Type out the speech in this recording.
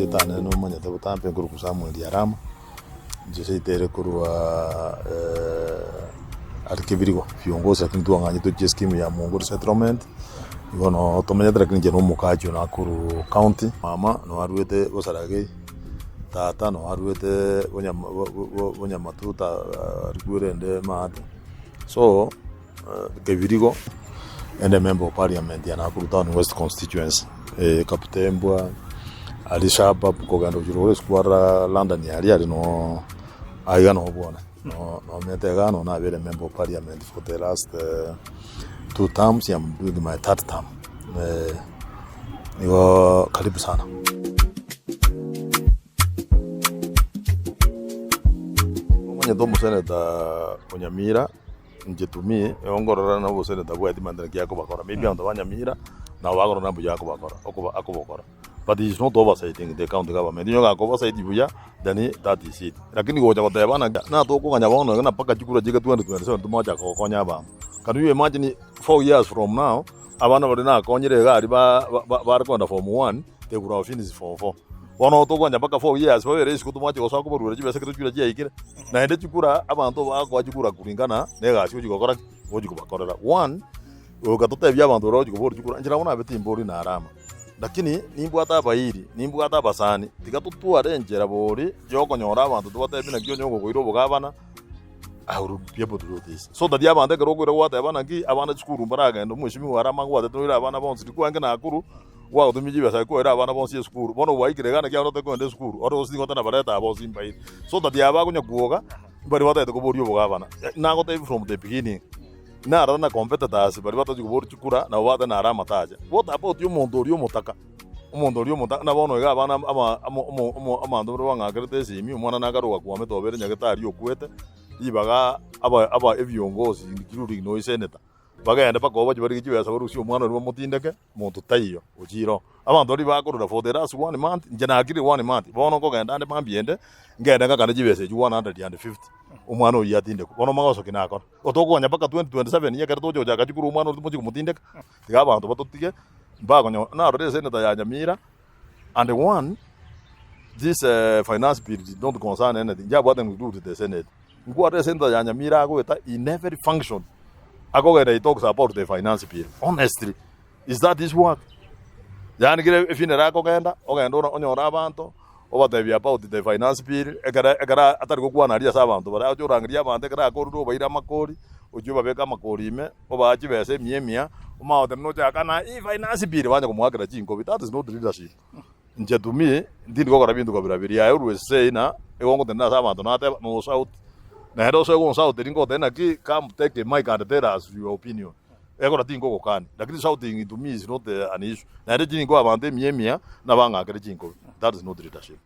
Erieta ane nomanyete botambe nkorokwa Samuel Arama, inche seito ere korwa aria Kebirigo, viongozi lakini twang'anyete gochia escheme ya Mongoli settlement, igo noo tomenyete lakini inche na omokachi one akorwa county. Mama noo arwete Bosaragei, tata noo arwete Bonyama Bonyamatuta aria rende maate, so. Kebirigo, ende member of parliament ya Nakuru Town West constituency, Kaptembwa, aria Shabab kogenda gochia rogoro isiko arora London aria aria noo aiga noo bwane, noo nomete igaa noo nabeire member of parliament for the last two terms, I'm doing my third term, igo karibu sana. Omanyete omoseneta o Nyamira. Inche to me, igo nkorora na obosani tabwati mante naki akobakora, maybe abanto ba Nyamira nabo bakorora na mbuya akobakora, okoba akobokora, but he is not oversighting the county government, onye gako oversight buya then that is it. Lakini gocha goteba ng'a natokoganya bono iga na mpaka chikura chiike 2027 tomochaka gokonya abanto. Can you imagine 4 years from now, abana baria nakonyire iga aria ba ba bare kogenda form one, they could have finished form four. Bono tokonya mpaka 4 years babere isiko tomoche gosoa kobaruera chibesa ekero chikura chiaikire. Naende chikura abanto bagokoa chikura kulingana na egasi ogochia gokora ki? Ogochia kobakorera. One, goika totebie abanto baria bagochia koboria chikura, inche nabo nabe timbori narama, lakini nimbwate abairi, nimbwate abasani, tiga totware enchera bori ya okonyora abanto tobatebie naki onye ogokoira obogabana, I will be able to do this. So that abanto ekero okoira gwateba naki abana chisukuru mbaragende, omweshimiwa arama ngwatete noire abana bonsi, rikwange Nakuru, Gwagotumia chibesa kwaire abana bonsi esukuru, bono gwaikire iga naki abana otakogenda esukuru, ore gose nigo otanabareta aba bonsi mbaire. So that aba bakonya kwoga, mbari batagete koboria obogabana. Nagotebia from the beginning, narora na competitors baria batachi koboria chikura nabo bateba nare amatache. What about omonto oria omotaka? Omonto oria omotaka na bono iga abana ama amo omo omo abanto baria bang'akerete esimi, omwana nakaroka kwamete obere nyagetari okwete, ribaga aba aba ebiongozi including nonya senator, bagende mpaka obache barige chibesa barusie omwana oria bamotindeke. Monto taiyo ochiire oo. Abanto baria bakorora for the last one month, inche nakire one month, bono nkogenda ande mambia ende, ngende ngakane chibesa echio 150, omwana oyio atindekwe. Bono magoso ki nakora? Otokonya mpaka 2027 ekero tocha gochaka chikura omwana oria timochi komotindeka, tiga abanto batotige, mbakonyo narora esenator ya Nyamira, and one, this finance bill did not concern anything, njabwate to do with the senate. Nkwarora esenator ya Nyamira agoeta in every function, akogenda he talks about the finance bill. Honestly, is that his work? Yaani kera efuneral akogenda, ogenda ora onyore abanto, obatebia about the finance bill, ekere ekere atari gokwana aria ase abanto baria, agocha orangeria abanto ekere akorire obaire amakori, ochie obabeke amakori ime, obaa chibesa emia emia, omanye goteba nochaka na hii finance bill, banya komoakera chinkobi, that is not leadership. Inche to me, ntindi gokora binto kabira biria, aye orue ase ng'a igo ngotenena ase abanto nateba no shout, naende osoe gonshouteria ngotebe naki come take a mic and tell us your opinion, ekero tingogokania, lakini shouting to me is not an issue, naende chinko abanto emia emia nabang'akere chinkobi, that is not leadership.